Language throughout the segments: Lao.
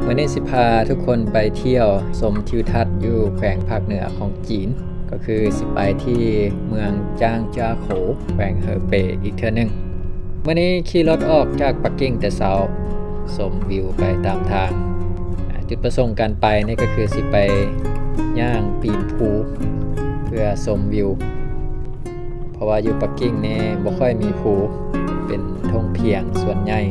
ມື້ນີ້ຊິພາທຸກຄົນໄປທ່ຽວຊົມທິວທັດຢູ່ແຂວງພາກເໜືອຂອງຈີນ ກໍຄືຊິໄປທີ່ເມືອງຈ້າງຈາໂຂ ແຂວງເຮີເປອີກເທື່ອໜຶ່ງ. ມື້ນີ້ຂີ່ລົດອອກຈາກປັກກິ່ງແຕ່ເຊົ້າ ຊົມວິວໄປຕາມທາງ. ອາ ຈຸດປະສົງການໄປນີ້ກໍຄືຊິໄປຍ່າງປີນພູ ເພື່ອຊົມວິວ ເພາະວ່າຢູ່ປັກກິ່ງນີ້ບໍ່ຄ່ອຍມີພູ ເປັນທົ່ງພຽງສ່ວນໃຫຍ່.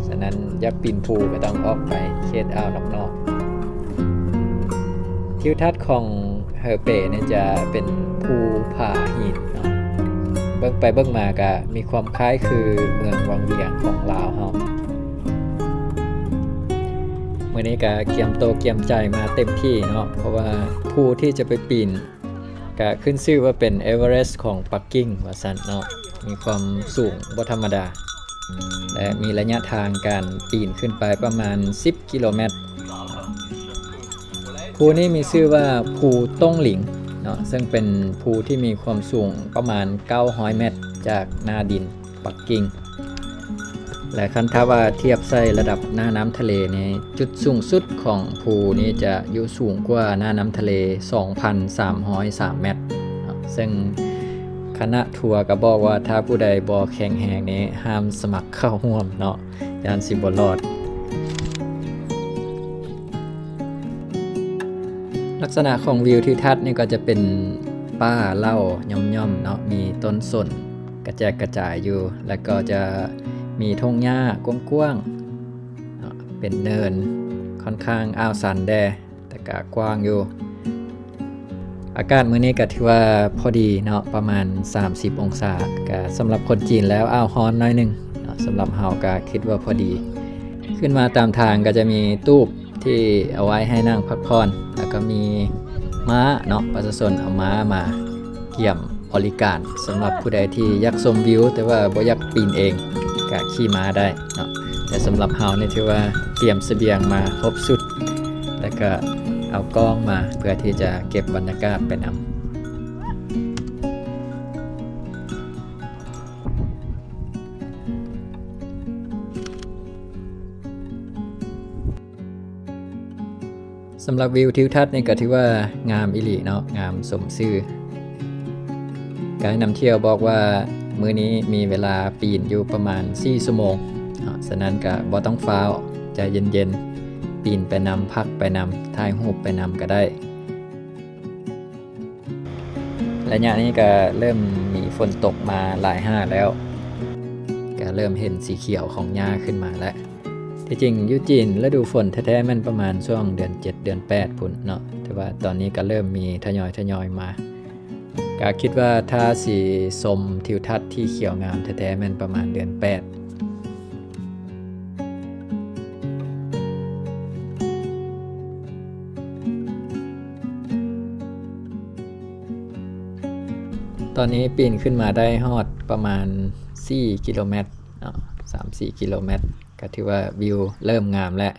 ສະນັ້ນຢາກປີນພູກໍຕ້ອງອອກໄປເຂດອ່າວນອກໆ. ທິວທັດຂອງເຮີເປນີ້ຈະເປັນພູຜາຫີນເນາະ ເບິ່ງໄປເບິ່ງມາກະມີຄວາມຄ້າຍຄືເມືອງວັງວຽງຂອງລາວເຮົາ. ມື້ນີ້ກະກຽມໂຕກຽມໃຈມາເຕັມທີ່ເນາະ ເພາະວ່າພູທີ່ຈະໄປປີນ ກະຂຶ້ນຊື່ວ່າເປັນເອເວີເຣສຂອງປັກກິ່ງວ່າຊັ້ນເນາະ ມີຄວາມສູງບໍ່ທຳມະດາ ແລະ ມີໄລຍະທາງການປີນຂຶ້ນໄປປະມານສິບກິໂລແມັດ. ພູນີ້ມີຊື່ວ່າພູຕົງຫຼິງເນາະ ເຊິ່ງເປັນພູທີ່ມີຄວາມສູງປະມານເກົ້າຮ້ອຍແມັດຈາກໜ້າດິນ ປັກກິ່ງ ແລະ ຄັນຖ້າວ່າທຽບໃສ່ລະດັບໜ້ານ້ຳທະເລນີ້ ຈຸດສູງສຸດຂອງພູນີ້ຈະຢູ່ສູງກວ່າໜ້ານ້ຳທະເລສອງພັນສາມຮ້ອຍສາມແມັດເນາະ ເຊິ່ງຄະນະທົວກໍບອກວ່າ ຖ້າຜູ້ໃດບໍ່ແຂງແຮງນີ້ ຫ້າມສະໝັກເຂົ້າຮ່ວມເນາະ ຢ້ານຊິບໍ່ລອດ. ລັກສະນະຂອງວິວທິວທັດນີ້ກໍຈະເປັນປ່າເຫຼົ່າຫຍ່ອມໆເນາະ ມີຕົ້ນສົນ ກະແຈກກະຈາຍຢູ່ ແລ້ວກໍຈະມີທົ່ງຫຍ້າກວ້າງໆເນາະ ເປັນເນີນ ຂ້ອນຂ້າງອ່າວຊັນແດ່ ແຕ່ກະກວ້າງຢູ່. ອາກາດມື້ນີ້ກະຖືວ່າພໍດີເນາະ ປະມານສາມສິບອົງສາ ກະສຳລັບຄົນຈີນແລ້ວ ອ້າວ ຮ້ອນໜ້ອຍໜຶ່ງເນາະ ສຳລັບເຮົາກະຄິດວ່າພໍດີ. ຂຶ້ນມາຕາມທາງກໍຈະມີຕູບທີ່ເອົາໄວ້ໃຫ້ນັ່ງພັກຜ່ອນ ແລ້ວກໍມີມ້າເນາະ ປະຊາຊົນເອົາມ້າມາກຽມບໍລິການ ສຳລັບຜູ້ໃດທີ່ຢາກຊົມວິວ ແຕ່ວ່າບໍ່ຢາກປີນເອງ ກະຂີ່ມ້າໄດ້ເນາະ. ແຕ່ສຳລັບເຮົານີ້ຖືວ່າຕຽມສະບຽງມາຄົບຊຸດ ແລ້ວກະເອົາກ້ອງມາເພື່ອທີ່ຈະເກັບບັນຍາກາດໄປນຳ. ສຳລັບວິວທິວທັດນີ້ກໍຖືວ່າງາມອີ່ຫຼີເນາະ ງາມສົມຊື່. ໄກນຳທ່ຽວບອກວ່າມື້ນີ້ມີເວລາປີນຢູ່ປະມານສີ່ຊົ່ວໂມງເນາະ ສະນັ້ນກໍບໍ່ຕ້ອງຟ້າວ ໃຈເຢັນໆ ປີນໄປນຳ ພັກໄປນຳ ຖ່າຍຮູບໄປນຳກໍໄດ້. ໄລຍະນີ້ກະເລີ່ມມີຝົນຕົກມາຫຼາຍຫາແລ້ວ ກະເລີ່ມເຫັນສີຂຽວຂອງຫຍ້າຂຶ້ນມາແລ້ວ. ທີ່ຈິງຢູ່ຈີນລະດູຝົນແທ້ໆແມ່ນປະມານຊ່ວງເດືອນເຈັດເດືອນແປດພຸ້ນເນາະ ແຕ່ວ່າຕອນນີ້ກະເລີ່ມມີທະຍອຍໆມາ. ກະຄິດວ່າຖ້າຊິຊົມທິວທັດທີ່ຂຽວງາມແທ້ໆແມ່ນປະມານເດືອນແປດ. ຕອນນີ້ປີນຂຶ້ນມາໄດ້ຮອດປະມານສີ່ກິໂລແມັດເນາະ ສາມສີ່ກິໂລແມັດ ກໍຖືວ່າວິວເລີ່ມງາມແລ້ວ.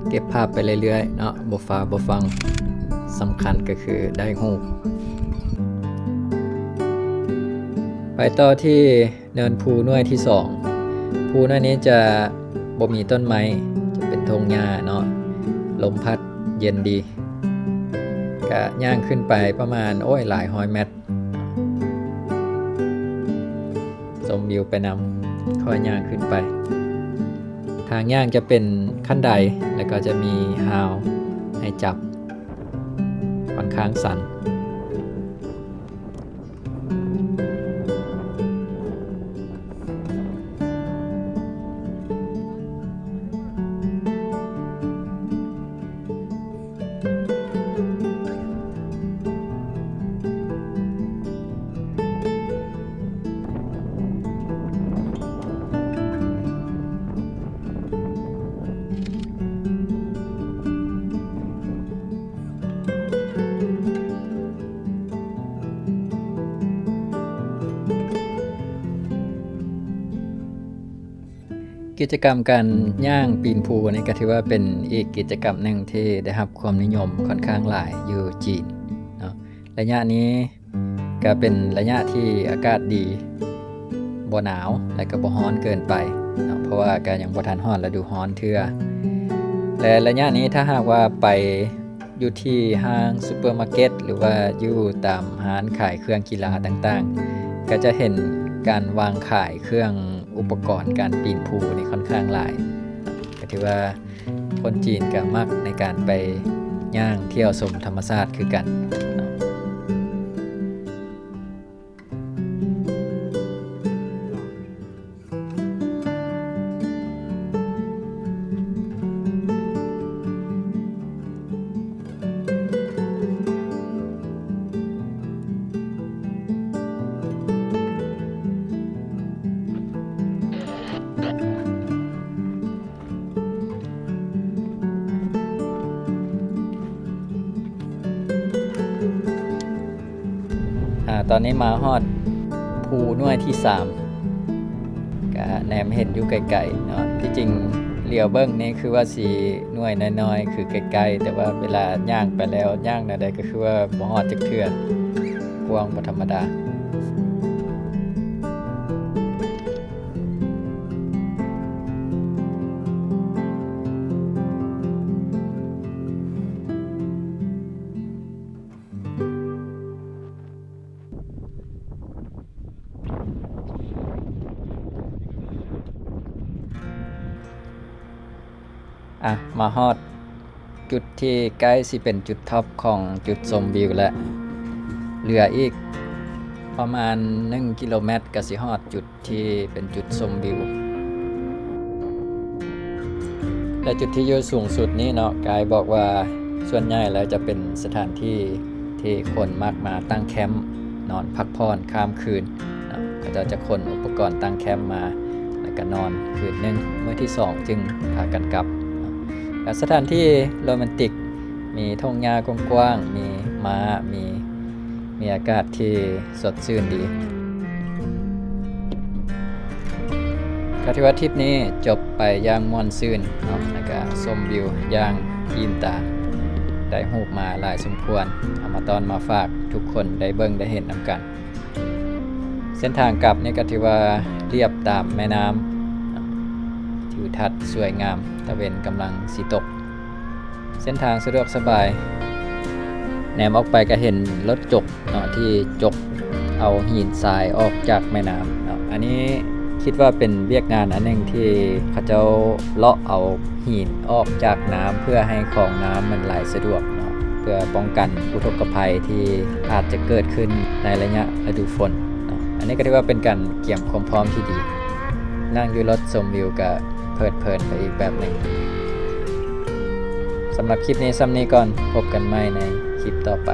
ເກັບພາບໄປເລື້ອຍໆເນາະ ບໍ່ຟ້າວບໍ່ຟັ່ງ ສຳຄັນກໍຄືໄດ້ຮູບ. ໄປຕໍ່ທີ່ເນີນພູໜ່ວຍທີສອງ. ພູໜ່ວຍນີ້ຈະບໍ່ມີຕົ້ນໄມ້ ຈະເປັນທົ່ງຫຍ້າເນາະ ລົມພັດເຢັນດີ. ກະຍ່າງຂຶ້ນໄປປະມານ ໂອ້ຍ ຫຼາຍຮ້ອຍແມັດ ຊົມວິວໄປນຳ ຄ່ອຍຍ່າງຂຶ້ນໄປ. ທາງຍ່າງຈະເປັນຂັ້ນໄດ ແລ້ວກໍຈະມີຮາວໃຫ້ຈັບ ຂ້ອນຂ້າງຊັນ. ກິດຈະກຳການຍ່າງປີນພູນີ້ກໍຖືວ່າເປັນອີກກິດຈະກຳໜຶ່ງທີ່ໄດ້ຮັບຄວາມນິຍົມຂ້ອນຂ້າງຫຼາຍຢູ່ຈີນເນາະ. ໄລຍະນີ້ກໍເປັນໄລຍະທີ່ອາກາດດີ, ບໍ່ໜາວ ແລະກໍບໍ່ຮ້ອນເກີນໄປເນາະ, ເພາະວ່າກໍຍັງບໍ່ທັນຮອດລະດູຮ້ອນເທື່ອ. ແລະໄລຍະນີ້ຖ້າຫາກວ່າໄປຢູ່ທີ່ຫ້າງຊຸບເປີມາເກັດ ຫຼືວ່າຢູ່ຕາມຮ້ານຂາຍເຄື່ອງກິລາຕ່າງໆ ກໍຈະເຫັນການວາງຂາຍເຄື່ອງອຸປະກອນການປີນພູນີ້ຂ້ອນຂ້າງຫຼາຍ. ກໍຖືວ່າ ຄົນຈີນກໍມັກໃນການໄປຍ່າງທ່ຽວຊົມທຳມະຊາດຄືກັນ. ອາ ຕອນນີ້ມາຮອດພູໜ່ວຍທີສາມ ກະແນມເຫັນຢູ່ໄກໆເນາະ. ທີ່ຈິງຫຼຽວເບິ່ງນີ້ຄືວ່າຊິໜ່ວຍນ້ອຍໆ ຄືໃກ້ໆ, ແຕ່ວ່າເວລາຍ່າງໄປແລ້ວ ຍ່າງແນວໃດກໍຄືວ່າບໍ່ຮອດຈັກເທື່ອ, ກວ້າງບໍ່ທຳມະດາ. ອ່ະ ມາຮອດຈຸດທີ່ໃກ້ຊິເປັນຈຸດທັອບຂອງຈຸດຊົມວິວແລ້ວ. ເຫຼືອອີກປະມານໜຶ່ງກິໂລແມັດກໍຊິຮອດຈຸດ ທີ່ເປັນຈຸດຊົມວິວ ແລະ ຈຸດທີ່ຢູ່ສູງສຸດນີ້ເນາະ, ກາຍບອກວ່າສ່ວນໃຫຍ່ແລ້ວຈະເປັນສະຖານທີ່ທີ່ຄົນມັກມາຕັ້ງແຄ້ມນອນພັກຜ່ອນຂ້າມຄືນເນາະ. ເຂົາເຈົ້າຈະຂົນອຸປະກອນຕັ້ງແຄ້ມມາ ແລ້ວກໍນອນຄືນໜຶ່ງ, ມື້ທີສອງຈຶ່ງພາກັນກັບເນາະ. ກໍສະຖານທີ່ໂຣແມນຕິກ, ມີທົ່ງຫຍ້າກວ້າງໆ, ມີມ້າ, ມີ ມີອາກາດທີ່ສົດຊື່ນດີ. ກໍຖືວ່າທຣິບນີ້ຈົບໄປຢ່າງມ່ວນຊື່ນເນາະ, ແລ້ວກະຊົມວິວຢ່າງອີ່ມຕາ, ໄດ້ຮູບມາຫຼາຍສົມຄວນ, ເອົາມາຕ້ອນມາຝາກທຸກຄົນໄດ້ເບິ່ງໄດ້ເຫັນນຳກັນ. ເສັ້ນທາງກັບນີ້ກໍຖືວ່າລຽບຕາມແມ່ນ້ຳ, ທິວທັດສວຍງາມ, ຕາເວັນກຳລັງຊິຕົກ. ເສັ້ນທາງສະດວກສະບາຍ, ແນມອອກໄປກໍເຫັນລົດຈົກເນາະ ທີ່ຈົກເອົາຫີນຊາຍອອກຈາກແມ່ນ້ຳເນາະ. ອັນນີ້ຄິດວ່າເປັນວຽກງານອັນໜຶ່ງທີ່ເຂົາເຈົ້າເລາະເອົາຫີນອອກຈາກນ້ຳ ເພື່ອໃຫ້ຄອງນ້ຳມັນໄຫຼສະດວກເນາະ, ເພື່ອປ້ອງກັນອຸທົກກະໄພທີ່ອາດຈະເກີດຂຶ້ນໃນໄລຍະລະດູຝົນເນາະ. ອັນນີ້ກໍຖືວ່າເປັນການກຽມຄວາມພ້ອມທີ່ດີ. ນັ່ງຢູ່ລົດຊົມວິວກໍເພີດເພີນໄປອີກແບບໜຶ່ງ. ສຳລັບຄລິບນີ້ສ່ຳນີ້ກ່ອນ, ພົບກັນໃໝ່ໃນຄລິບຕໍ່ໄປ.